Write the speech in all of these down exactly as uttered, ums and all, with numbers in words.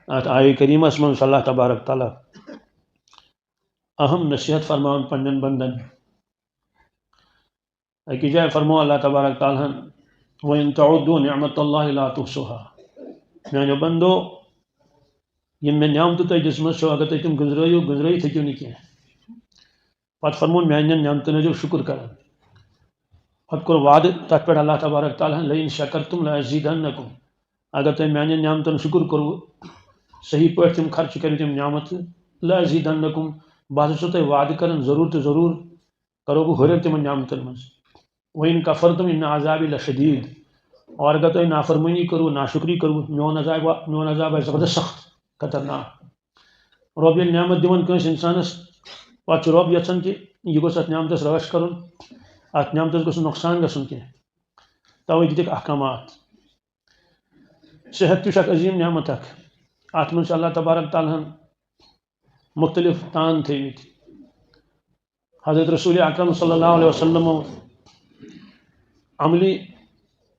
اتھ آیہِ کریمس منٛز چھُ اللہ تبارک تعالیٰ اہم نصیحت فرماوان پننٮ۪ن بندن۔ أکِس جایہِ فرموو اللہ تبارک تعالیٰ ہن، "وَإِن تَعُدُّوا نِعْمَتَ اللَّهِ لَا تُحْصُوهَا۔" میانیو بندو، یِم مےٚ نعمتہٕ تۄہہِ دِژمٕژ چھو، اگر تُہۍ تِم گٔنزرٲیِو، گٔنزرٲیِتھ ہیٚکِو نہٕ کینٛہہ۔ پتہٕ فرموو، میانٮ۪ن نعمتن ٲسۍزیو شُکُر کران۔ پتہٕ کوٚر وعدٕ تتھ پٮ۪ٹھ اللہ تبارک تعالیٰ ہن، "لَئِن شَكَرْتُمْ لَأَزِيدَنَّكُمْ۔" اگر تۄہہِ میانٮ۪ن نعمتن شُکُر کوٚروٕ، صحیح پٲٹھۍ تِم خرچہٕ کٔرِو تِم نعمتہٕ، "لَأَزِيدَنَّكُمْ"، بہٕ ہسا چھُسو تۄہہِ وعدٕ کران، ضروٗر تہٕ ضروٗر کرو بہٕ ہُرٮ۪ر تِمن نعمتن منٛز۔ "وَإِن كَفَرْتُمْ إِنَّ عَذَابِي لَشَدِيدٌ"، اور اگر تۄہہِ نافرمٲنی کٔروٕ، ناشُکری کٔروٕ، میون عذاب وا-، میون عذاب آسہِ زبردست سخت، خطرناک۔ رۄب ییٚلہِ نعمت دِوان کٲنٛسہِ اِنسانس، پتہٕ چھُ رۄب یژھان کہِ یہِ گوٚژھ اتھ نعمتس رٲچھ کرُن، اتھ نعمتس گوٚژھ نہٕ نۄقصان گژھُن کینٛہہ۔ توے دِتِکھ احکامات۔ صحت تہِ چھُ اکھ عظیٖم نعمت اکھ۔ اتھ منٛز چھِ اللہ تبارک تعالیٰ ہن مُختٔلِف تان تھٲومٕتۍ۔ حضرت رسول اکرم صلی اللہ علیہ وسلم عملی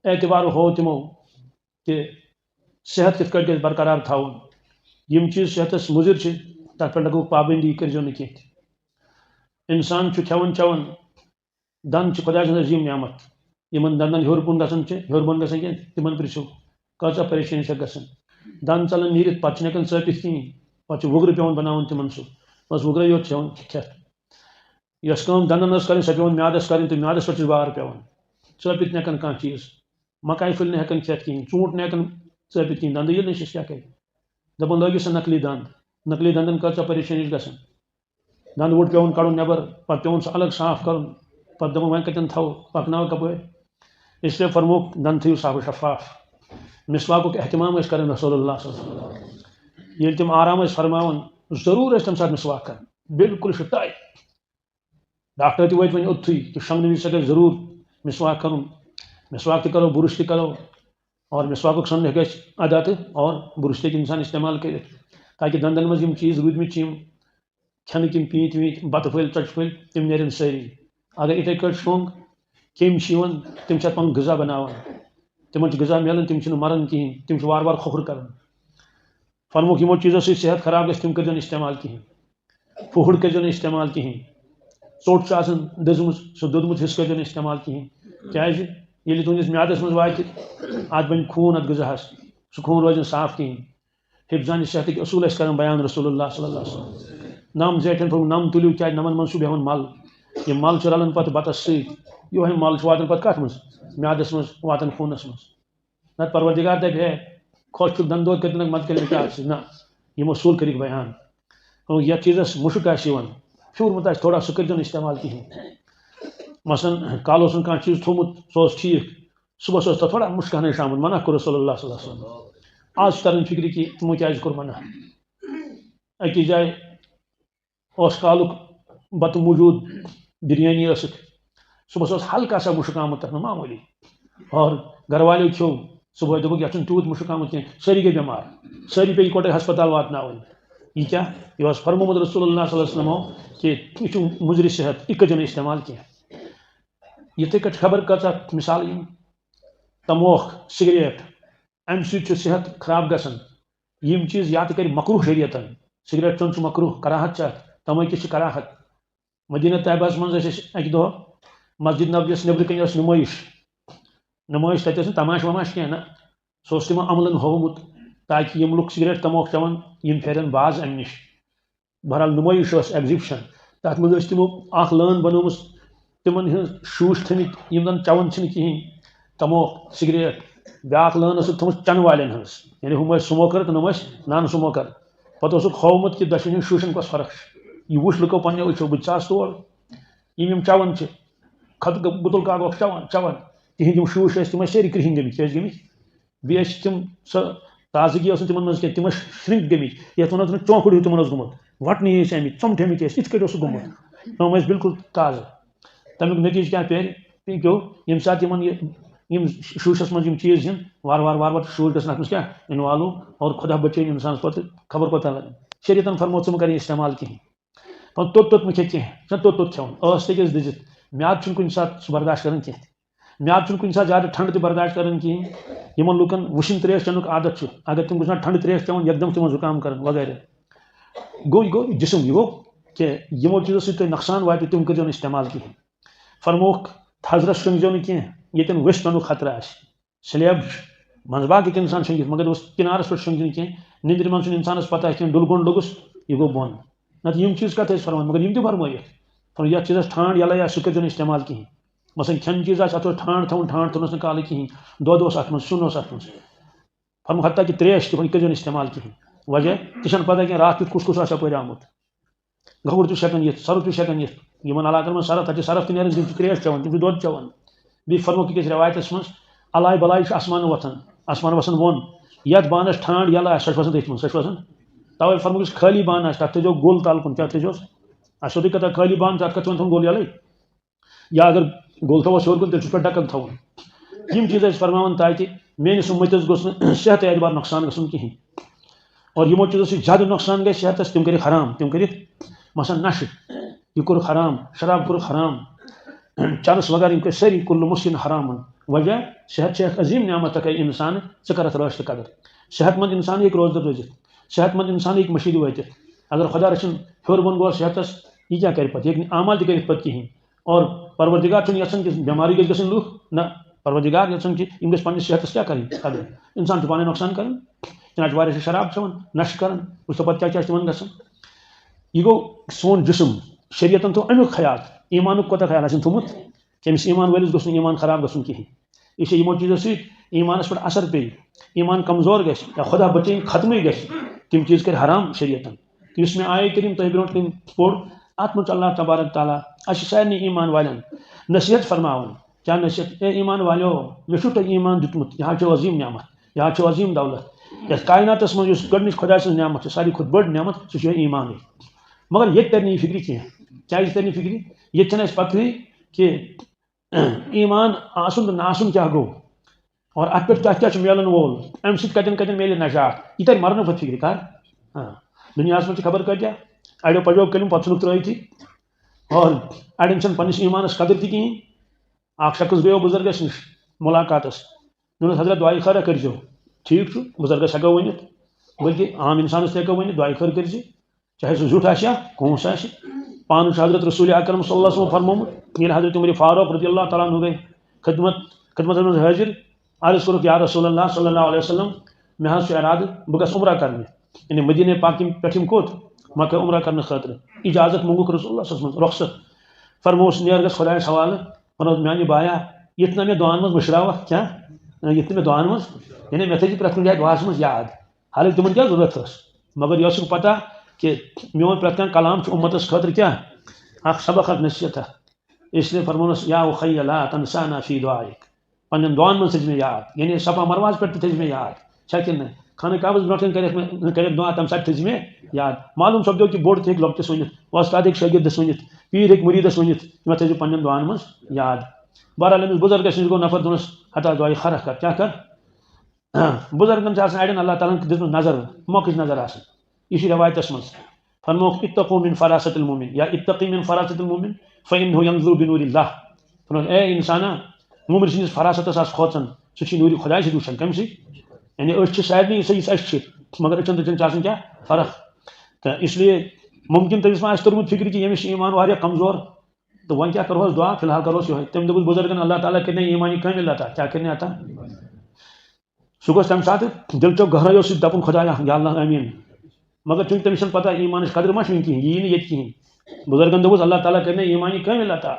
اعتبار ہوو تِمو کہِ صحت کِتھ کٲٹھۍ گژھِ برقرار تھاوُن۔ یِم چیٖز صحتس مُضِر چھِ، تتھ پٮ۪ٹھ لگٲو پابندی، کٔرۍزیو نہٕ کینٛہہ تہِ۔ انسان چھُ کھٮ۪وان چٮ۪وان، دند چھِ خۄداے سٕنٛز عظیٖم نعمت۔ یِمن دندن ہیوٚر بۄن گژھان چھِ، ہیوٚر بۄن گژھان کینٛہہ، تِمن پرٛژھِو، کۭژاہ پریشٲنی چھےٚ گژھان۔ دند ژلان نیٖرِتھ، پتہٕ چھِنہٕ ہٮ۪کان ژٲپِتھ کِہیٖنۍ، پتہٕ چھُ وُگرٕ پٮ۪وان بناوُن تِمن سُہ، بس وُگرے یوت چھِ ہٮ۪وان کھٮ۪تھ۔ یۄس کٲم دندن ٲس کرٕنۍ، سۄ پٮ۪وان میادس کرٕنۍ تہٕ میادس پٮ۪ٹھ چھُ بار پٮ۪وان۔ ژٲپِتھ نہٕ ہٮ۪کان کانٛہہ چیٖز، مکایہِ پھٔلۍ نہٕ ہٮ۪کان کھٮ۪تھ کِہیٖنۍ، ژوٗنٛٹھ نہٕ ہٮ۪کان ژٲپِتھ کِہیٖنۍ، دندٕ ییٚلہِ نہٕ چھِس کیٛاہ کرِ؟ دپان لٲگِو سا نقلی دند، نقلی دندن کۭژاہ پریشٲنی چھِ گژھان۔ دند وُٹ پٮ۪وان کڑُن نٮ۪بر، پتہٕ پٮ۪وان سُہ الگ صاف کرُن، پتہٕ دپان وۄنۍ کتٮ۪ن تھاوو، پکناوو کپٲرۍ؟ اس لیے فرمووُکھ دند تھٲیِو صاف و شفاف۔ مسواکُک اہتمام ٲسۍ کران رسول اللہ صلی اللہ علیہ وسلم۔ ییٚلہِ تِم آرام ٲسۍ فرماوان، ضروٗر ٲسۍ تمہِ ساتہٕ مسواک کران، بالکل یہِ چھُ طے۔ ڈاکٹر تہِ وٲتۍ وۄنۍ اوٚتتھٕے تہٕ شۄنٛگنہٕ وِزِ سا گژھِ ضروٗر مسواک کرُن۔ مسواک تہِ کرو، برش تہِ کرو، اور مسواکُک سۄنہٕ گژھِ ادا تہٕ اور برش تہِ ہیٚکہِ انسان استعمال کٔرِتھ، تاکہِ دندن منٛز یِم چیٖز روٗدمٕتۍ چھِ، یِم کھٮ۪نٕکۍ یِم پیٖنتۍ ویٖنتۍ، بتہٕ پھٔلۍ، ژۄچہِ پھٔلۍ، تِم نیرن سٲری۔ اگر یِتھے کٲٹھۍ شۄنٛگ، کیٚمۍ چھِ یِوان، تِم چھِ اتھ پنُن غذا بناوان، تِمن چھُ غذا میلان، تِم چھِنہٕ مران کِہیٖنۍ، تِم چھِ وارٕ وارٕ کھوکھُر کران۔ فرمووُکھ یِمو چیٖزو سۭتۍ صحت خراب گژھِ، تِم کٔرۍزیو نہٕ استعمال کِہیٖنۍ۔ پھُہُر کٔرۍزیو نہٕ استعمال کِہیٖنۍ۔ ژوٚٹ چھُ آسان دٔزمٕژ، سُہ دوٚدمُت حصہٕ کٔرۍزیو نہٕ استعمال کِہیٖنۍ۔ کیٛازِ؟ ییٚلہِ تُہٕنٛدِس میادس منٛز واتہِ، اتھ بنہِ خوٗن اتھ غذاہس، سُہ خوٗن روزِ نہٕ صاف کِہیٖنۍ۔ حفظان صحتٕکۍ اصوٗل ٲسۍ کران بیان رسول اللہ صلی اللہ علیہ وسلم۔ نم زیٹھٮ۪ن فرمووُکھ، نم تُلِو، کیٛازِ نمن منٛز چھُ بیٚہوان مل۔ یہِ مل چھُ رلان پتہٕ بتس سۭتۍ۔ یِہوٚے مل چھُ واتان پتہٕ کتھ منٛز؟ میادس منٛز، واتان خوٗنس منٛز۔ نتہٕ پروردگار دپہِ ہے، خۄش چھُکھ دند دود کٔرِتھ، مت کٔرِو کیٛاہ آسہِ۔ نہ، یِم اصوٗل کٔرِکھ بیان۔ اور یتھ چیٖزس مُشُک آسہِ یِوان، پھیوٗرمُت آسہِ تھوڑا، سُہ کٔرۍزیو نہٕ استعمال کِہیٖنۍ۔ مثلاً، کالہٕ اوسُن کانٛہہ چیٖز تھوٚومُت، سُہ اوس ٹھیٖک، صُبحس اوس تتھ تھوڑا مُشکہٕ ہنٕے شامُن، منع کوٚر رسول اللہ صلی اللہ علیہ وسلم۔ آز چھُ تران فِکرِ کہِ تِمو کیٛازِ کوٚر منع۔ أکِس جایہِ اوس کالُک بتہٕ موٗجوٗد، بریانی ٲسٕکھ، صُبحس اوس ہلکا سا مُشُک آمُت تتھ منٛز، معموٗلی۔ اور گرٕ والیو کھیوٚو، صُبحٲے دوٚپُکھ، "یتھ چھُنہٕ تیوٗت مُشُک آمُت کینٛہہ"، سٲری گٔے بٮ۪مار، سٲری پیٚیہِ یِکوَٹے ہسپتال واتناوٕنۍ۔ یہِ کیٛاہ؟ یہِ اوس فرمومُت رسول اللہ صلی اللہ علیہ وسلمو کہِ یہِ چھُ مُضرِ صحت، یہِ کٔرۍزیو نہٕ استعمال کینٛہہ۔ یِتھَے کٲٹھۍ خبر کۭژاہ مثال یِم تموکھ، سگریٹ، امہِ سۭتۍ چھُ صحت خراب گژھان۔ یِم چیٖز یا تہِ کرِ مکروہ شریعتن، سگریٹ چیوٚن چھُ مکروہ، کراہت چھِ اتھ، تمٲکی چھِ کراہت۔ مدینہ طیبہس منٛز ٲسۍ أسۍ اکہِ دۄہ مسجد نبویس نیبرٕ کنہِ ٲس نُمٲیِش، نُمٲیِش تتہِ ٲس نہٕ تماشہٕ وماشہٕ کینٛہہ، نہ، سُہ اوس تِمو عملن ہوومُت، تاکہِ یِم لُکھ سگریٹ تموکھ چٮ۪وان، یِم پھیرن باز امہِ نِش۔ بہرحال، نُمٲیِش ٲس، ایگزیبشن۔ تَتھ منٛز ٲسۍ تِمو اکھ لٲن بنٲومٕژ، تِمن ہٕنٛز شوٗش تھٲمٕتۍ، یِم زَن چَوان چھِنہٕ کِہیٖنۍ، تموک، سگریٹ۔ بیٛاکھ لٲن ٲسٕکھ تھٲومٕژ چَنہٕ والٮ۪ن ہٕنٛز، یعنی ہُم ٲسۍ سموکر تہٕ نۄم ٲسۍ نان سموکر۔ پَتہٕ اوسُکھ ہوومُت کہِ دۄشوٕنی ہٕنٛز شوٗشَن کۄس فرق چھِ۔ یہِ وُچھ لُکو پنٛنیو أچھو، بہٕ تہِ ژاس تور۔ یِم یِم چَوان چھِ، خط-، گُتُل کاک اوس چَوان، چَوان۔ تِہِنٛدۍ یِم شوٗش ٲسۍ، تِم ٲسۍ سٲری کرٛہِنۍ گٔمٕتۍ۔ کیٛازِ گٔمٕتۍ؟ بیٚیہِ ٲسۍ تِم، سۄ تازگی ٲس نہٕ تِمن منٛز کینٛہہ، تِم ٲسۍ شرنک گٔمٕتۍ، یتھ ونان چھِ چونکھُر ہیوٗ تِمن اوس گوٚمُت، وٹنہٕ ہِوۍ ٲسۍ آمٕتۍ، ژۄمٹھمٕتۍ ٲسۍ، یِتھ کٲٹھۍ اوسُکھ گوٚمُت۔ تِم ٲسۍ بالکل تازٕ۔ تمیُک نتیٖجہٕ کیٛاہ پیٚیہِ؟ پیٚیہِ کیو، ییٚمہِ ساتہٕ یِمن یہِ، یِم شوٗشس منٛز یِم چیٖز یِن، وارٕ وارٕ وارٕ وارٕ چھُ شوٗش گژھان اتھ منٛز کیٛاہ؟ انوالو، اور خۄدا بچٲیِن انسانس پتہٕ خبر کوتاہ لگہِ۔ شریعتن فرموو ژٕ مہٕ کر یہِ استعمال کِہینۍ۔ پتہٕ توٚت توٚت مہٕ کھےٚ کینٛہہ، چھُنہ توٚت توٚت کھٮ۪وان، ٲس تہِ گژھِ دٔزِتھ، میادٕ چھُنہٕ کُنہِ ساتہٕ سُہ برداشت کران کینٛہہ تہِ۔ میادٕ چھُنہٕ کُنہِ ساتہٕ زیادٕ ٹھنڈٕ تہِ برداشت کران کِہیٖنۍ۔ یِمن لُکن وُشِنۍ ترٛیش چٮ۪نُک عادت چھُ، اگر تِم کُنہِ ساتہٕ ٹھنڈٕ ترٛیش چٮ۪وان، یکدم چھِ تِمن زُکام کران وغیرہ۔ گوٚو، یہِ گوٚو جسم، یہِ گوٚو کہِ یِمو چیٖزو سۭتۍ تۄہہِ نۄقصان واتہِ، تِم کٔرۍزیو نہٕ استعمال کِہیٖنۍ۔ فرمووُکھ، تھزرس شۄنٛگزیو نہٕ کینٛہہ، ییٚتٮ۪ن ؤسۍ پٮ۪نُک خطرٕ آسہِ۔ سلیب چھُ، منٛزباگ ہیٚکہِ اِنسان شۄنٛگِتھ، مگر اوس کِنارس پٮ۪ٹھ شۄنٛگِتھ نہٕ کینٛہہ۔ نِندرِ منٛز چھُنہٕ اِنسانس پتہ کینٛہہ، ڈُل گوٚنٛڈ لوٚگُس، یہِ گوٚو بۄن۔ نتہٕ یِم چیٖز کتھ ٲسۍ فرماوان، مگر یِم تہِ فرمٲیِکھ۔ فرموو، یتھ چیٖزس ٹھانڈ یلے آسہِ، سُہ کٔرۍزیو نہٕ استعمال کِہیٖنۍ۔ مثلاً کھٮ۪ن چیٖز آسہِ، اتھ اوس ٹھانڈ تھاوُن، ٹھانڈ تھٲونس نہٕ کالہٕ کِہیٖنۍ۔ دۄد اوس اتھ منٛز، سیُن اوس اتھ منٛز۔ فرموو، حتیٰ کہِ ترٛیش تہِ، وۄنۍ کٔرۍزیو نہٕ استعمال کِہیٖنۍ۔ وجہ، تہِ چھَنہٕ پتہ کینٛہہ، راتھ کیُتھ کُس کُس آسہِ اپٲرۍ آمُت۔ گہُر تہِ چھُ ہٮ۪کان یِتھ، سرُد تہِ چھُ ہٮ۪کان یِتھ۔ یِمن علاقن منٛز سرد، تَتہِ چھِ سرد تہِ نیران، تِم چھِ ترٛیش چٮ۪وان، تِم چھِ دۄد چٮ۪وان۔ بیٚیہِ فرمووُکھ أکِس رٮ۪وایتَس منٛز، اَلایہِ بَلایہِ چھُ آسمان وۄتھان، آسمان وَسان بۄن، یَتھ بانَس ٹھانٛڈ یَلہٕ آسہِ، سۄ چھِ وَسان تٔتھۍ منٛز، سۄ چھِ وَسان۔ تَوَے فرمووُکھ، یُس خٲلی بانہٕ آسہِ، تَتھ تھٲیزیو گوٚل تَل کُن، کیٛاہ تھٲیزیوس؟ اَسہِ چھُ سیوٚدُے کَتھا، خٲلی بانہٕ چھُ، اَتھ کَتھ چھُ وۄنۍ تھاوُن گوٚل یَلَے؟ یا اگر گوٚل تھاوَس ہیوٚر کُن، تیٚلہِ چھُس پٮ۪ٹھ ڈَکَن تھاوُن۔ یِم چیٖز ٲسۍ فرماوان، تاکہِ میٛٲنِس اُمتَس گوٚژھ نہٕ صحت اعتبار نۄقصان گژھُن کِہیٖنۍ۔ اور یِمو چیٖزو سۭتۍ زیادٕ نۄقصان گژھِ صحتس، تِم کٔرِکھ حرام، تِم کٔرِکھ مثلاً نشہٕ، یہِ کوٚرُکھ حرام، شراب کوٚرُکھ حرام، چرس وغیرہ، یِم کٔرۍ سٲری کُلُ مُسکِن حرامن۔ وجہ، صحت چھِ اکھ عظیٖم نعمت، تہٕ کٔرۍ اِنسان، ژٕ کر اتھ رٲچھ تہٕ قدر۔ صحت مند اِنسان ہیٚکہِ روزدر روٗزِتھ، صحت مند اِنسان ہیٚکہِ مٔشیٖد وٲتِتھ۔ اگر خۄدا رٔچھِن ہیوٚر بۄن گوٚو صحتس، یہِ کیٛاہ کرِ پتہٕ؟ یہِ ہیٚکہِ نہٕ اعمال تہِ کٔرِتھ پتہٕ کِہیٖنۍ۔ اور پروردگار چھُنہٕ یژھان کہِ بٮ۪مارٕے گژھِ گژھٕنۍ لُکھ، نہ، پروردگار یژھان کہِ یِم گژھِ پننِس صحتس کیٛاہ کرٕنۍ؟ قدر۔ انسان چھُ پانے نۄقصان کران۔ چنانچہ واریاہ چھِ شراب چٮ۪وان، نشہٕ کران، وٕچھ تو پتہٕ کیٛاہ کیٛاہ چھِ تِمن گژھان۔ یہِ گوٚو سون جسم، شریعتن تھوٚو امیُک خیال، ایمانُک کوٗتاہ خیال آسن تھوٚمُت، کٔمِس ایمان وٲلِس گوٚژھ نہٕ ایمان خراب گژھُن کِہیٖنۍ۔ یہِ چھِ یِمو چیٖزو سۭتۍ ایمانس پٮ۪ٹھ اثر پیٚیہِ، ایمان کمزور گژھِ یا خۄدا بچٲیِن ختمٕے گژھِ، تِم چیٖز کٔرۍ حرام شریعتن۔ یُس مےٚ آیہِ کریم تۄہہِ برونٛٹھ کَنہِ پوٚر، اَتھ منٛز چھُ اللہ تبارک تعالیٰ اَسہِ سارنٕے ایمان والٮ۪ن نصیحت فرماوان۔ کیٛاہ نصیحت؟ اے ایمان والیو، مےٚ چھُو تۄہہِ ایمان دیُتمُت، یہِ حظ چھُ عظیٖم نعمت، یہِ حظ چھُ عظیٖم دولت۔ یَتھ کایناتَس منٛز یُس گۄڈٕنِچ خۄداے سٕنٛز نعمت چھِ، ساروی کھۄتہٕ بٔڑ نعمت، سُہ چھُ ایمانٕے۔ مگر ییٚتہِ تَرِ نہٕ یہِ فِکرِ کینٛہہ۔ کیٛازِ تَرِ نہٕ فِکرِ؟ ییٚتہِ چھَنہٕ اَسہِ پَتہٕے کہِ ایمان آسُن تہٕ نہ آسُن کیٛاہ گوٚو؟ اور اَتھ پٮ۪ٹھ کیٛاہ کیٛاہ چھُ میلَن وول؟ اَمہِ سۭتۍ کَتٮ۪ن کَتٮ۪ن میلہِ نجات؟ یہِ تَرِ مَرنہٕ پَتہٕ فِکرِ کَر؟ آ، دُنیاہَس منٛز چھِ خبر کۭتیٛاہ اَڑیو پَجو کٔلِم، پَتہٕ ژھٕنُکھ ترٛٲیتھٕے۔ اور اَڑٮ۪ن چھَنہٕ پنٛنِس ایٖمانَس قدٕر تہِ کِہیٖنۍ۔ اَکھ شخص گٔیو بُزرگَس نِش مُلاقاتَس، دوٚپنَس، "حضرت، دُعایہِ خٲرا کٔرۍزیو۔" ٹھیٖک چھُ، بُزرگَس ہٮ۪کو ؤنِتھ، بلکہِ عام اِنسانَس تہِ ہٮ۪کو ؤنِتھ، "دُعایہِ خٲر کٔرۍزِ۔" چاہے سُہ زیُٹھ آسہِ یا کونٛس آسہِ۔ پانہٕ چھُ حضرت رسول اکرم صلی اللہ علیہ وسلم فرمومُت، ییٚلہِ حضرت عمر فاروق رضی اللہ تعالیٰ عنہ گٔے خدمت، خدمتس منٛز حٲضِر، عرض کوٚرُکھ، "یا رسول اللہ صلی اللہ علیہ وسلم، مےٚ حظ چھُ ارادٕ، بہٕ گژھٕ عمرہ کرنہِ۔" یعنی مدینہ پاک کہِ پٮ۪ٹھ یِم کوٚت؟ مکہ عمرہ کرنہٕ خٲطرٕ۔ اجازت مونٛگُکھ رسول اللہ صلی اللہ علیہ وسلم، رخصت۔ فرمووُس، "نیر گژھ خۄدایَس حوالہٕ۔" فرمووُس، "میانہِ بایا، یِتھ نہ مےٚ دُعاہن منٛز مٔشراوکھ۔" کیٛاہ؟ یِتھ نہٕ مےٚ دُعاہن منٛز، یعنی مےٚ تھٲیزِ پرٛٮ۪تھ کُنہِ جایہِ دُعاہس منٛز یاد۔ حالانکہِ تِمن کیٛاہ ضروٗرت ٲس؟ مگر یہِ ٲسٕکھ پتہ کہِ میون پرٛٮ۪تھ کانٛہہ کلام چھُ اُمتس خٲطرٕ کیٛاہ؟ اکھ سبق، اکھ نصیحت۔ اس لیے فرمونس، "یا اخی لا تنسانا فی دعائک"، پننٮ۪ن دُعاہن منٛز تھٲیزِ مےٚ یاد، یعنی صفا مروہس پٮ۪ٹھ تہِ تھٲیزِ مےٚ یاد۔ چھا کِنہٕ نہٕ؟ خانہ کعبس برونٛٹھ کنہِ کریکھ مےٚ، کریکھ دُعا، تمہِ ساتہٕ تھٲیزِ مےٚ یاد۔ معلوم سپدیو کہِ بوٚڑ تہِ ہیٚکہِ لۄکٹِس ؤنِتھ، وۄستاد ہیٚکہِ شٲگِردس ؤنِتھ، پیٖر ہیٚکہِ مُریٖدس ؤنِتھ، تِمن تھٲیزِ پننٮ۪ن دُعاہن منٛز یاد۔ بہرحال، أمِس بُزرگس نِش گوٚو نفر، دوٚپنس، "ہتا دُعایہِ خرا کر، کیٛاہ کر؟" بُزرگن چھِ آسان اڑٮ۪ن اللہ تعالیٰ ہن دِژمٕژ نظر، موقعٕچ نظر آسان۔ یہِ چھِ رٮ۪وایتس منٛز۔ فرمووُکھ، "اتقوا من فراست المؤمن" یا "اتقی من فراست المؤمن فانه ینظر بنور اللہ"۔ فرمووُکھ، اے انسانا، مومن سٕنٛدِس فراستس آس کھوژان، سُہ چھُ نوٗرِ خۄدایہِ سۭتۍ وٕچھان۔ کَمہِ سۭتۍ؟ یعنی أچھ چھِ سارنٕے یِژھے، یِژھ اَسہِ چھِ، مگر أچھن تہٕ أچھن چھِ آسان کیٛاہ فرق؟ تہٕ اس لیے ممکن تٔمِس ما آسہِ توٚرمُت فِکرِ کہِ ییٚمِس چھُ ایمان واریاہ کمزور، تہٕ وۄنۍ کیٛاہ کرہوس دُعا؟ فی الحال کرہوس یِہوٚے۔ تٔمۍ دوٚپُس بُزرگن، "اللہ تعالیٰ کٔرِنۍ ایمانی کٲمِل عطا۔" کیٛاہ کٔرِنۍ عطا؟ سُہ گوٚژھ تَمہِ ساتہٕ دِلچو گہرٲیو سۭتۍ دَپُن، "خۄدایا، یا اللہ، آمیٖن۔" مگر چوٗنٛکہِ تٔمِس چھَنہٕ پَتہ ایٖمانٕچ قدٕر ما چھِ وٕنہِ کِہیٖنۍ، یہِ یی نہٕ ییٚتہِ کِہیٖنۍ۔ بُزرگَن دوٚپُس، "اللہ تعالیٰ کَرِ نہٕ ایٖمانی کٲمِل عطا۔"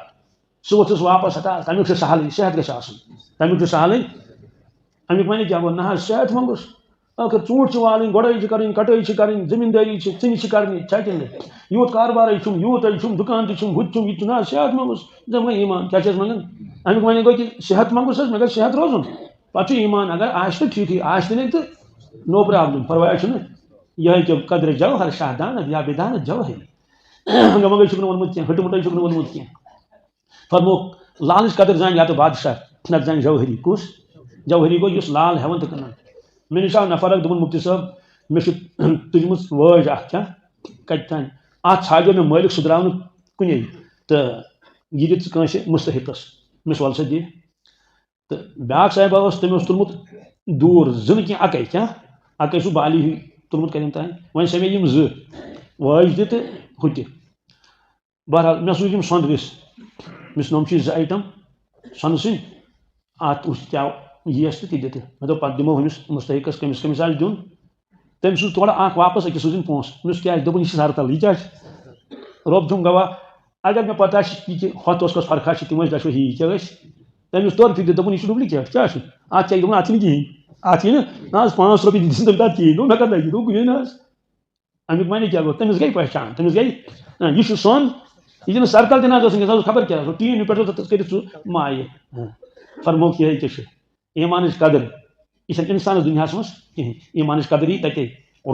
سُہ ووٚتھُس واپَس، ہتا، تَمیُک چھُ سہلٕے، صحت گژھِ آسُن۔ تَمیُک چھُ سہلٕے۔ اَمیُک وَنہِ کیٛاہ گوٚو؟ نہ حظ، صحت منٛگُس۔ ٲخٕر ژوٗنٛٹھۍ چھِ والٕنۍ، گۄڈٲے چھِ کَرٕنۍ، کَٹٲے چھِ کَرٕنۍ، زٔمیٖندٲری چھِ، ژٕنہِ چھِ کَرنہِ، چھا کِنہٕ نہٕ؟ یوٗت کاربارٕے چھُم، یوٗت ہے چھُم، دُکان تہِ چھُم، ہُہ تہِ چھُم، یہِ تہِ چھُم۔ نہ حظ، صحت منٛگُس۔ ژےٚ منٛگَے ایٖمان، کیٛاہ چھِ اَسہِ منٛگان؟ اَمیُک وَنہِ گوٚو کہِ صحت منٛگُس حظ، مگر صحت روزُن۔ پتہٕ چھُ ایمان اگر آسہِ تہٕ ٹھیٖکھٕے، آسہِ تہِ نہٕ تہٕ no problem، پرواے چھُنہٕ۔ یِہوٚے کہِ قدرِ جوہر شاہ دانت یا بدانت جوہری۔ گمگے چھُکھ نہٕ ووٚنمُت کینٛہہ، ہٕٹہٕ مُٹَے چھُکھ نہٕ ووٚنمُت کینٛہہ۔ فرمووُکھ، لالٕچ قدر زانہِ یا تہٕ بادشاہ، نتہٕ زانہِ جوہری۔ کُس؟ جوہری گوٚو یُس لال ہٮ۪وان تہٕ کٕنان۔ مےٚ نِش آو نفر اکھ، دوٚپُن، "مُفتی صٲب، مےٚ چھُ تُجمٕژ وٲج اکھ، کیٛاہ؟ کتہِ تام؟ اتھ ژھانڈیو مےٚ مٲلِک، سُہ درٛاو نہٕ کُنے۔ تہٕ یہِ دِ ژٕ کٲنٛسہِ مُستحقس، مےٚ وَل سا دِ۔" تہٕ بیٛاکھ صاحبہ اوس، تٔمۍ اوس تُلمُت دوٗر، زٕ نہٕ کینٛہہ، اَکَے، کیٛاہ؟ اَکَے سُہ بالی ہیوٗ تُلمُت کَتٮ۪ن تام۔ وۄنۍ سَمے یِم زٕ، وٲج تہِ تہٕ ہُہ تہِ۔ بہرحال، مےٚ سوٗز یِم سۄنٛدٕ وِس، مےٚ نوٚم چھِ یہِ زٕ آیٹم سۄنہٕ سٕنٛدۍ، اَتھ وٕچھ کیٛاہ یِیَس تہٕ تہِ دِتہٕ۔ مےٚ دوٚپ، پَتہٕ دِمو ہُمِس مُستحقَس، کٔمِس کٔمِس آسہِ دیُن۔ تٔمۍ سوٗز تورٕ اَکھ واپَس، أکِس سوٗزِن پونٛسہٕ۔ مےٚ اوس کیٛازِ؟ دوٚپُن، یہِ چھِ ہر تل، یہِ کیٛاہ چھِ؟ رۄب چھُم گواہ، اگر مےٚ پَتہ آسہِ، یہِ کہِ ہۄتھ اوس کۄس فرقہ چھِ، تِم ٲسۍ دۄشوے ہی، یہِ کیٛاہ ٲسۍ؟ تٔمۍ اوس تورٕ فِکرِ، دوٚپُن، یہِ چھُ ڈُپلِکیٹ، کیٛاہ چھُ؟ اَتھ کیٛاہ؟ دوٚپُن، اَتھ چھِنہٕ کِہیٖنۍ، اَتھ چھِنہٕ، نہ حظ، پانٛژھ رۄپیہِ دِتۍ تٔمۍ تَتھ کِہیٖنۍ، دوٚپُن، مےٚ کَتھ لَگہِ، دوٚپُن، کُنے نہ حظ۔ اَمیُک معنی کیٛاہ گوٚو؟ تٔمِس گٔے پہچان، تٔمِس گٔے، نہ، یہِ چھُ سۄن، یہِ چھُنہٕ سرکل تہِ نہ گژھُن، یہِ چھُ خبر کیٛاہ، سُہ ٹیٖن ہیوٗ پٮ۪ٹھ اوس تَتھ کٔرِتھ سُہ مایہِ۔ ہاں۔ فرمووُکھ یِہوٚے کیٛاہ چھُ؟ ایٖمانٕچ قدٕر، یہِ چھَنہٕ اِنسانَس دُنیاہَس منٛز کِہیٖنۍ۔ ایٖمانٕچ قدٕر یی تَتے۔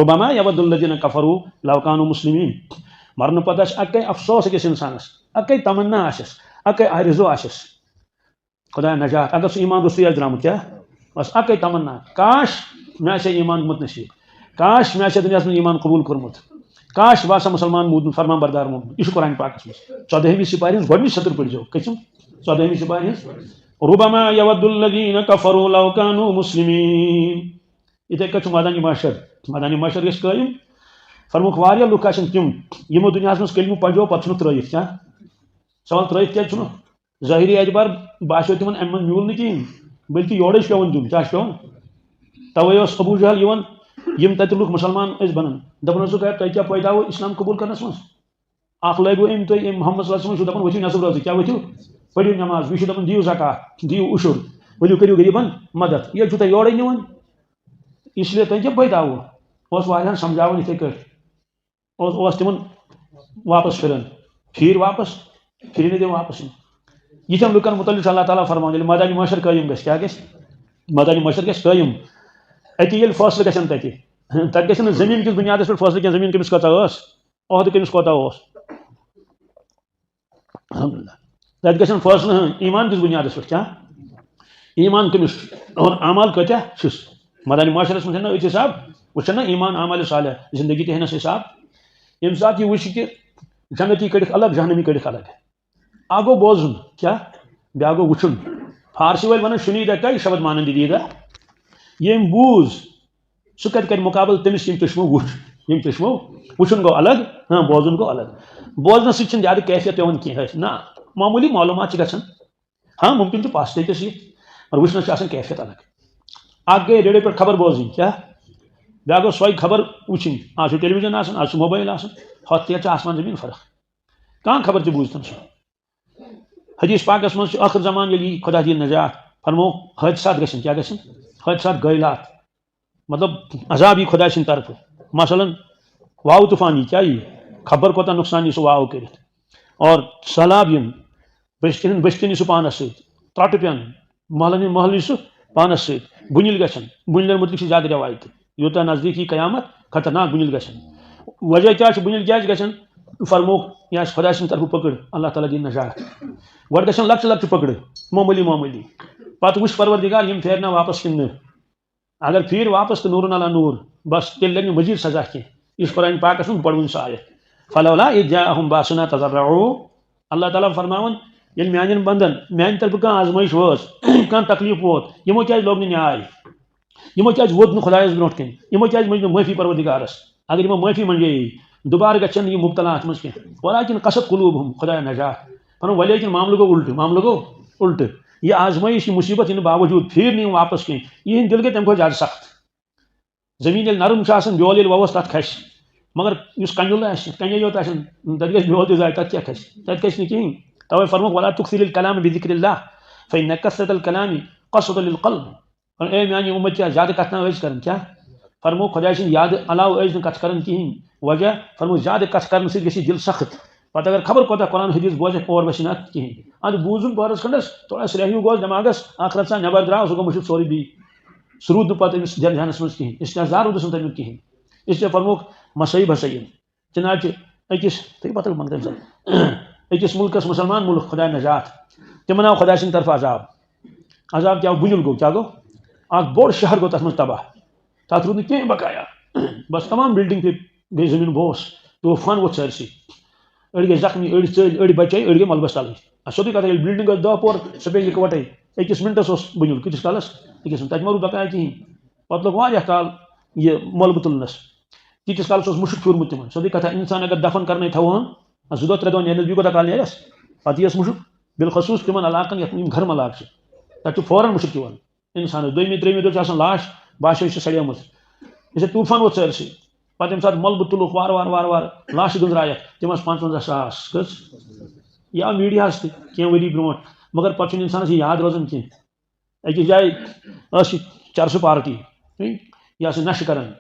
رُبَمَا یَوَدُّ الَّذِينَ كَفَرُوا لَوْ كَانُوا مُسْلِمِیٖن۔ مرنہٕ پَتہٕ آسہِ اَکَے افسوس أکِس اِنسانَس، اَکَے تمنا آسٮ۪س، اَکَے آرزو آسٮ۪س۔ خۄدایا نجات، اگر سُہ ایٖمان روٚستُے آسہِ درٛامُت، کیٛاہ؟ بس اَکَے تمنا، کاش مےٚ آسہِ ہا ایٖمان گوٚمُت نصیٖب، کاش مےٚ آسہِ ہا دُنیاہَس منٛز ایٖمان قبوٗل کوٚرمُت، کاش بہٕ آسہٕ ہا مُسلمان موٗدمُت، فرمان بردار موٗدمُت۔ یہِ چھُ قرآن پاکَس منٛز۔ ژۄدٲہمہِ سِپارِ ہٕنٛز گۄڈٕنِچ سطر پٔرۍزیو۔ کٔژِم؟ ژۄدٲہمہِ سِپارِ ہٕنٛز۔ رُبَمَا یَوَدُّ الَّذِیٖنَ کَفَرُوا لَوْ کَانُوا مُسْلِمِیٖن۔ یِتھَے کٔنۍ چھُ مٲدانِ محشر۔ مٲدانِ محشر گژھِ قٲیِم۔ فرمووُکھ، واریاہ لُکھ آسَن تِم، یِمو دُنیاہَس منٛز کلمہٕ پَجو، پَتہٕ چھُنہٕ ترٛٲیِتھ۔ کیٛاہ؟ سوال، ترٛٲیِتھ کیٛازِ چھُنہٕ؟ ظٲہِری اعتبار باسیو تِمن، اَمہِ منٛز میوٗل نہٕ کِہیٖنۍ، بلکہِ یورَے چھُ پٮ۪وان دیُن۔ کیٛاہ چھُ پٮ۪وان؟ تَوَے اوس ابوٗ جہل یِوان، یِم تَتہِ لُکھ مُسلمان ٲسۍ بَنان، دَپان اوسُکھ، "ہے، تۄہہِ کیٛاہ فٲیدٕ آوٕ اِسلام قبوٗل کَرنَس منٛز؟ اَکھ لٲگِو أمۍ تۄہہِ، أمۍ محمد صلی اللہ علیہ وسلم چھُو دَپان، ؤتھِو نٮ۪صٕب روزٕ، کیٛاہ ؤتھِو؟ پٔرِو نٮ۪ماز، بیٚیہِ چھُو دَپان، دِیِو زکوٰۃ، دِیِو عُشُر، ؤلِو کٔرِو غریٖبَن مَدَد، یہِ چھُو تۄہہِ یورَے نِوان، اس لیے تۄہہِ کیٛاہ فٲیدٕ آوٕ؟" اوس واریاہَن سَمجھاوان یِتھَے کٔٹھۍ۔ اوس، اوس تِمن واپس پھِران۔ پھیٖرۍ واپس، پھِرِ نہٕ تِم واپس یِم۔ یِتھٮ۪ن لُکن مُتعلِق چھُ اللہ تعالیٰ فرماوان، ییٚلہِ مٲدانِ محشر قٲیِم گژھِ، کیٛاہ گژھِ؟ مٲدانِ محشر گژھِ قٲیِم۔ اَتہِ ییٚلہِ فٲصلہٕ گژھن تَتہِ، تَتہِ گژھِ نہٕ زٔمیٖن کِس بُنیادس پٮ۪ٹھ فٲصلہٕ کینٛہہ، زٔمیٖن کٔمِس کۭژاہ ٲس، عہدٕ کٔمِس کوتاہ اوس۔ الحمدللہ۔ تَتہِ گژھن فٲصلہٕ، ہاں، ایٖمان کِس بُنیادس پٮ۪ٹھ، کیٛاہ؟ ایٖمان کٔمِس چھُ اور اعمال کۭتیٛاہ چھِس؟ مٲدانِ محشرس منٛز چھَنہٕ أتھۍ حساب، وٕچھن نہ ایٖمان، اعمال صالح، زندگی تہِ ہٮ۪نس حساب۔ ییٚمہِ ساتہٕ یہِ وٕچھِ کہِ جنتی کٔڑِکھ الگ، جہنمی کٔڑِکھ الگ۔ اکھ گوٚو بوزُن، کیٛاہ؟ بیٛاکھ گوٚو وٕچھُن۔ فارسی وٲلۍ وَنان شُنیٖدہ کَے شبد مانندی دیٖدہ۔ ییٚمۍ بوٗز، سُہ کَتہِ کَرِ مُقابلہٕ تٔمِس، ییٚمۍ چٔشمو وُچھ؟ ییٚمۍ چٔشمو وٕچھُن گوٚو الگ، ہاں، بوزُن گوٚو الگ۔ بوزنَس سۭتۍ چھِنہٕ زیادٕ کیفیت پٮ۪وان کینٛہہ اَسہِ، نہ، معموٗلی معلوٗمات چھِ گژھان۔ ہاں، مُمکِن چھُ پَس تہِ أکِس یِتھ، مگر وٕچھنَس چھِ آسان کیفیت الگ۔ اَکھ گٔے ریڈیو پٮ۪ٹھ خبر بوزٕنۍ، کیٛاہ؟ بیٛاکھ گوٚو سۄے خبر وٕچھِنۍ۔ آز چھُ ٹیلی وِجن آسان، آز چھُ موبایل آسان، ہۄتھ تہِ چھِ آسمان زٔمیٖن فرق۔ کانٛہہ خبر تہِ بوٗز تٔمۍ سٕنٛز۔ حدیث پاکس منٛز چھُ ٲخر زمان ییٚلہِ یی خۄدا دِیہِ نجات، فرمو حٲدثات گژھن، کیٛاہ گژھن؟ حٲدثات، گٲلات، مطلب عذاب یی خۄداے سٕنٛدِ طرفہٕ۔ مثلاً واو طوفان یی، کیٛاہ یی؟ خبر کوٗتاہ نۄقصان یی سُہ واو کٔرِتھ۔ اور سہلاب یِن، بٔستی ہٕنٛدۍ بٔستی نی سُہ پانس سۭتۍ، ترٛٹہٕ پٮ۪ن، محلن ہٕنٛدۍ محلہٕ نی سُہ پانس سۭتۍ۔ بُنِل گژھن، بُنلٮ۪ن مُتعلِق چھِ زیادٕ رٮ۪وایتہٕ، یوٗتاہ نزدیٖک یی قیامت، خطرناک بُنِل گژھن۔ وجہ کیٛاہ چھُ، بُنِل کیٛازِ گژھن؟ فرمووُکھ، یہِ آسہِ خۄداے سٕنٛدِ طرفہٕ پٔکٕر، اللہ تعالیٰ دِیِن نجات۔ گۄڈٕ گژھن لۄکچہِ لۄکچہِ پٔکٕرٕ، معموٗلی معموٗلی، پتہٕ وٕچھ پروردگار، یِم پھیرنا واپس کِنہٕ نہٕ۔ اگر پھیٖرۍ واپس تہٕ نوٗرن علی نوٗر، بس تیٚلہِ لگہِ نہٕ مزید سزا کینٛہہ۔ یہِ چھُ قرآن پاکس منٛز بڑوٕنۍ سۄ آیت۔ فلولا اذ جاءہم باسنا تضرعوا۔ اللہ تعالیٰ فرماوان، ییٚلہِ میانٮ۪ن بندن میانہِ طرفہٕ کانٛہہ آزمٲیش وٲژ، کانٛہہ تکلیف ووت، یِمو کیٛازِ لوگ نہٕ نیاے؟ یِمو کیٛازِ ووت نہٕ خۄدایس برونٛٹھ کَنہِ؟ یِمو کیٛازِ منٛج نہٕ معٲفی پروردگارس؟ اگر یِمو معٲفی منٛجے، دوبارٕ گژھن نہٕ یِم مبتلا اتھ منٛز کینٛہہ۔ ولکن قست قلوبہم، خۄدایا نجات۔ فرماوُن، ولیکن معاملہٕ گوٚو الٹہٕ، معاملہٕ گوٚو الٹہٕ۔ یہِ آزمٲیش، یہِ مُصیبت یِنہٕ باوجوٗد پھیٖرۍ نہٕ یِم واپس کینٛہہ۔ یِہِنٛدۍ دِل گٔے تَمہِ کھۄتہٕ زیادٕ سخت۔ زٔمیٖن ییٚلہِ نرم چھُ آسان، بیول ییٚلہِ وَوَس، تَتھ کھَسہِ۔ مگر یُس کَنیُل آسہِ، کَنے یوت آسہِ، تَتہِ گژھِ بیول تہِ ضایع، تَتھ کیٛاہ کھَسہِ؟ تَتہِ کھَسہِ نہٕ کِہیٖنۍ۔ تَوَے فرمووُکھ، "ولا تُکثِرِّ الکلامَ بِذِکرِ اللہ، فإن کثرة الکلامِ قسوۃ للقلب۔" اے میٛانہِ اُمت، چھا زیادٕ کَتھٕ نہ ٲسۍ کَران، کیٛاہ؟ فرمووُکھ، خۄداے سٕنٛدِ یادٕ علاوٕ ٲسۍ نہٕ کَتھٕ کَران کِہیٖنۍ۔ وجہ فرمووُکھ، زیادٕ کَتھٕ کَرنہٕ سۭتۍ گژھِ دِل سخت۔ پتہٕ اگر خبر کوتاہ قرآن حدیث بوزکھ، اور وژھِ نہٕ اتھ کِہیٖنۍ۔ اتھ بوٗزُن پٔہرس کھنڈس، تھوڑا سرٛیہیوٗ گوس دٮ۪ماغس، ٲخرت سان نٮ۪بر درٛاو، سُہ گوٚو مٔشِتھ سورُے بیٚیہِ۔ سُہ روٗد نہٕ پتہٕ أمِس دِل ذہنس منٛز کِہیٖنۍ، استحضار روٗدُس نہٕ تمیُک کِہیٖنۍ۔ اس لیے فرمووُکھ مصٲیب ہسا یِن۔ چنانچہ أکِس، تھٲیِو پتہٕ منٛدرن سان۔ أکِس مُلکس، مُسلمان مُلک، خۄداے نجات، تِمن آو خۄداے سٕنٛدِ طرفہٕ عذاب۔ عذاب کیٛاہ؟ بُنیُل گوٚو، کیٛاہ گوٚو؟ اکھ بوٚڑ شہر گوٚو تتھ منٛز تباہ۔ تتھ روٗد نہٕ کینٛہہ بقایا۔ بس تمام بلڈنگ تہِ گٔے زٔمیٖن بوس۔ طوفان ووٚتھ سٲرسٕے۔ أڑۍ گٔے زخمی، أڑۍ ژٔلۍ، أڑۍ بچے، أڑۍ گٔے ملبس تلٕے۔ آ، سیوٚدُے کتھا، ییٚلہِ بلڈنگ ٲس دَہ پور، سۄ پیٚیہِ یِکوَٹے۔ أکِس مِنٹَس اوس بُنیُل، کۭتِس کالَس؟ أکِس مِنٹَس۔ تَتہِ ما روٗد بقایا کِہیٖنۍ۔ پَتہٕ لوٚگ واریاہ کال یہِ مۄلبہٕ تُلنَس۔ تیٖتِس کالَس اوس مُشُک پھیوٗرمُت تِمَن۔ سیوٚدُے کَتھا، اِنسان اگر دَفَن کَرنَے تھاوہون، زٕ دۄہ ترٛےٚ دۄہ نیرنَس بیٚیہِ کوٗتاہ کال نیرٮ۪س؟ پَتہٕ یِیَس مُشُک۔ بالخصوٗص تِمَن علاقَن یَتھ یِم گَرم علاقہٕ چھِ، تَتہِ چھُ فوراً مُشُک یِوان۔ اِنسانَس دوٚیمہِ ترٛیٚیمہِ دۄہ چھُ آسان لاش، باسیو یہِ چھِ سڑیمٕژ۔ یہِ چھِ طوٗفان ووت سٲرسٕے۔ پَتہٕ ییٚمہِ ساتہٕ مۄلبہٕ تُلُکھ وارٕ وارٕ وارٕ وارٕ لاشہِ گٔنٛزرایَکھ، تِم آسہٕ پانٛژوَنٛزاہ ساس۔ کٔژ؟ یہِ آو میٖڈیاہَس تہِ کینٛہہ ؤری برونٛٹھ، مگر پَتہٕ چھُنہٕ اِنسانَس یہِ یاد روزان کینٛہہ۔ أکِس جایہِ ٲس یہِ چرسہٕ پارٹی، ٹھیٖک؟ یہِ ٲس نشہٕ کران،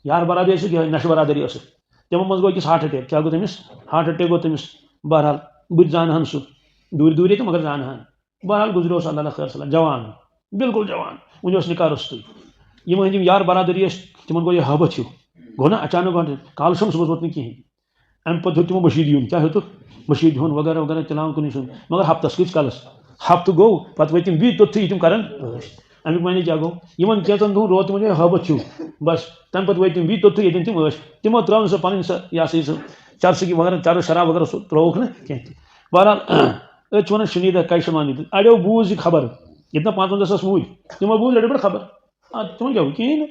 یار برادری ٲسٕکھ، یِہوٚے نشہٕ برادری ٲسٕکھ۔ تِمو منٛز گوٚو أکِس ہارٹ اٹیک۔ کیٛاہ گوٚو تٔمِس؟ ہارٹ اٹیک گوٚو تٔمِس۔ بہرحال، بہٕ تہِ زانہٕ ہن سُہ، دوٗرِ دوٗرے تہٕ مگر زانہٕ ہن۔ بہرحال گُزریو سُہ، اللہ تعالیٰ خٲر صلی اللہ، جوان، بالکل جوان، وُنہِ اوس نکاح روٚستُے۔ یِم أہٕنٛدۍ یِم یار برادری ٲسۍ، تِمن گوٚو یہِ ہٲبتھ ہیوٗ۔ گوٚو نا اچانک گۄڈٕ، کالہٕ شمس صُبحس ووت نہٕ کِہیٖنۍ۔ اَمہِ پَتہٕ ہیوٚت تِمو مٔشیٖد یُن۔ کیٛاہ ہیوٚتُکھ؟ مٔشیٖد ہیوٚن وغیرہ وغیرہ، تِلاوَن کُنُے زوٚن۔ مگر ہفتَس کۭتِس کالَس؟ ہفتہٕ گوٚو، پَتہٕ وٲتۍ تِم بیٚیہِ توٚتتھٕے، یہِ تِم کَرَن ٲش۔ اَمیُک معنی کیٛاہ گوٚو؟ یِمَن کینٛژَن دۄہَن روٗد تِمَن یِہوٚے ہٲبَتھ ہیوٗ۔ بَس، تَمہِ پَتہٕ وٲتۍ تِم بیٚیہِ توٚتتھٕے، ییٚتٮ۪ن تِم ٲش۔ تِمو ترٛٲو نہٕ سۄ پَنٕنۍ سۄ، یہِ ہسا یہِ سُہ چرسٕگی وغیرہ، چرس شراب وغیرہ، سُہ ترٛووُکھ نہٕ کینٛہہ تہِ۔ بہرحال، أتھۍ چھِ وَنان شنیدہ کیشوانی دیُت۔ اَڑیو بوٗز یہِ خبر، ییٚتہِ نہ پانٛژوَنٛزاہ ساس موٗدۍ، تِمو بوٗز لٔڑ بٔڑ خبر۔ آ، تِمَن کیٛاہ گوٚو؟ کِہیٖنۍ نہٕ۔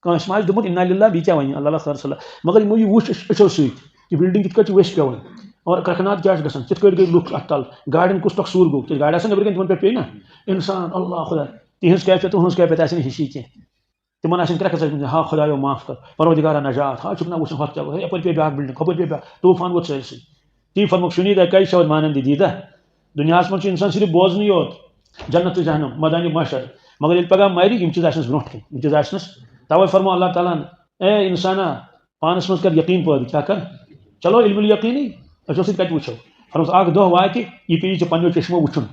کٲنٛسہِ ما آسہِ دوٚپمُت اِنا لِلّٰہ، بیٚیہِ کیٛاہ وَنہِ؟ اللہ تعالیٰ خٲر صلی اللہ۔ مگر یِمو یہِ وُچھ أچھ-، أچھو سۭتۍ، یہِ بِلڈِنٛگ کِتھ کٲٹھۍ چھِ ویٚسہِ پٮ۪وان اور کرٛٮ۪کھ ناد کیٛاہ چھِ گژھان، کِتھ کٲٹھۍ گٔے لُکھ اَتھ تَل، گاڑٮ۪ن کُس ٹۄکھ سوٗر گوٚو، کیٛازِ گاڑِ آسَن نٮ۪برٕ کَنۍ، تِمَن پٮ۪ٹھ پیٚیہِ نا۔ اِنسان، اللہ خۄدا، تِہِنٛز کیفیت تہٕ ہٕنٛز کیفیت آسہِ نہٕ ہِشی کینٛہہ۔ تِمَن آسَن کرٛٮ۪کھ ژَجمَژٕ، ہا خۄدایو معاف کر، پروردگارا نجات، ہا چھُکھ نا وٕچھُن ہۄتھ کیٛاہ گوٚو، ہے یَپٲرۍ پیٚیہِ بیٛاکھ بِلڈِنٛگ، ہُپٲرۍ پیٚیہِ بیٛاکھ، طوٗفان ووت سٲرسٕے۔ تی فرمووُکھ، شُنیٖدہ کیشو مانندی دیٖدہ۔ دُنیاہَس منٛز چھُ اِنسان صرف بوزنٕے یوت، جنت تہٕ جہنم، مٲدانِ محشر۔ مگر ییٚلہِ پگاہ مرِ، یِم چیٖز آسنَس برونٛٹھ کَنہِ، یِم چیٖز آسنَس۔ تَوَے فرموو اللہ تعالیٰ ہَن، اے اِنسانا، پانَس منٛز کر یقیٖن پٲدٕ، کیٛاہ کر؟ چلو علم الیقینی، أچھو سۭتۍ کَتہِ وٕچھو؟ فرمووُس، اَکھ دۄہ واتہِ، یہِ پیٚیہِ ژےٚ پنٛنیو چشمو وٕچھُن۔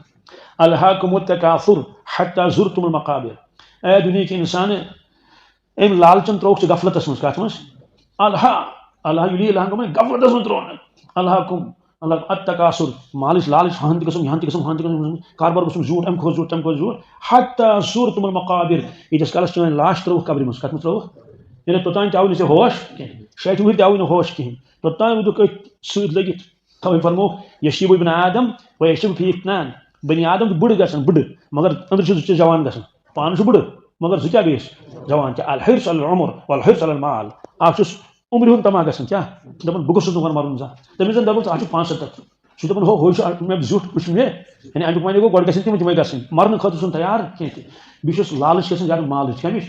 الہاکم التکاثر حتی زرتم المقابر۔ اے دُنیاہٕکۍ اِنسان، أمۍ لالچن ترٛووُکھ ژٕ غفلتس منٛز۔ کتھ منٛز؟ الہا، الہا یُلی الہن گوٚو غفلتس منٛز ترٛوونہٕ۔ الہاکم، الہا التکاثر، مالٕچ لالچ، ہن تہِ گژھُن، یہن تہِ گژھُن، ہن تہِ گژھُن، کاربار گژھُن زیوٗٹھ، امہِ کھۄتہٕ زیوٗٹھ، تمہِ کھۄتہٕ زیوٗٹھ۔ حتی زرتم المقابر، ییٖتِس کالس چٲنۍ لاش ترٛٲوٕکھ قبرِ منٛز۔ کتھ منٛز ترٛٲوٕکھ؟ یعنی توٚتام تہِ آوٕے نہٕ ژےٚ ہوش کینٛہہ، شیٹھِ وُہٕرۍ تہِ آوٕے نہٕ ہوش کِہینۍ، توٚتام روٗدُکھ أتھۍ سۭتۍ لٔگِتھ۔ تَوَے فرمووُکھ، یشیب ابن آدم و یشیب فی اثنان، بنی آدم چھُ بُڑٕ گژھان، بُڑٕ، مگر أنٛدرٕ چھُ زُچہِ جوان گژھان۔ پانہٕ چھُ بُڑٕ، مگر زُچہِ گٔیَس جوان۔ کیٛاہ؟ الحرص علی العمر والحرص علی المال۔ اَکھ چھُس عمرِ ہُنٛد طمع گژھان، کیٛاہ؟ دَپان، بہٕ گوٚژھُس نہٕ وۄنۍ مَرُن زانٛہہ۔ تٔمِس زَن دَپان، ژٕ، اَتھ چھُ پانٛژھ ہَتھ۔ سُہ چھُ دَپان، ہو، ہُہ چھُ مےٚ زیُٹھ، ہُہ چھُ مےٚ۔ یعنی اَمیُک معنی گوٚو، گۄڈٕ گژھن تِم تِمَے گژھٕنۍ۔ مَرنہٕ خٲطرٕ چھُنہٕ تیار کینٛہہ تہِ۔ بیٚیہِ چھُس لالٕچ گژھان زیادٕ مالٕچ۔ کَمِچ؟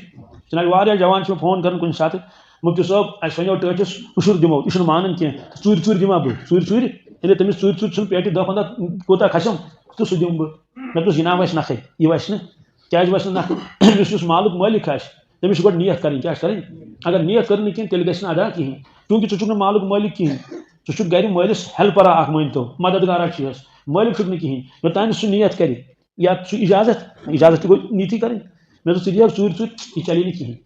جِناب، واریاہ جوان چھِ مےٚ فون کَران کُنہِ ساتہٕ، مُفتی صٲب، اَسہِ وَنیو ٹٲٹھِس، عُشُر دِمو، یہِ چھُنہٕ مانان کینٛہہ۔ ژوٗرِ ژوٗرِ دِما بہٕ، ژوٗرِ ژوٗرِ؟ ییٚلہِ تٔمِس ژوٗرِ ژوٗرِ ژھٕن پیٹہِ دَہ پنٛداہ کوٗتاہ کھسٮ۪م، تہٕ سُہ دِمہٕ بہٕ۔ مےٚ دوٚپُس، یہِ ناو آسہِ نَکھَے، یہِ وَسہِ نہٕ۔ کیٛازِ وَسہِ نہٕ نَکھٕ؟ یُس، یُس مالُک مٲلِک آسہِ، تٔمِس چھِ گۄڈٕ نیت کَرٕنۍ۔ کیٛاہ چھِ کَرٕنۍ؟ اگر نیت کٔر نہٕ کِہیٖنۍ، تیٚلہِ گژھِ نہٕ ادا کِہیٖنۍ۔ چوٗنٛکہِ ژٕ چھُکھ نہٕ مالُک مٲلِک کِہیٖنۍ، ژٕ چھُکھ گَرِ مٲلِس ہیلپَرا اَکھ، مٲنۍ تو، مددگارا چھُ یَس، مٲلِک چھُکھ نہٕ کِہیٖنۍ۔ یوٚتام نہٕ سُہ نیت کَرِ، یا سُہ اِجازت، اِجازت تہِ گوٚو نیتی کَرٕنۍ۔ مےٚ دوٚپ، ژٕ دِیَکھ ژوٗرِ ژوٗرِ، یہِ چَلے نہٕ کِہیٖنۍ۔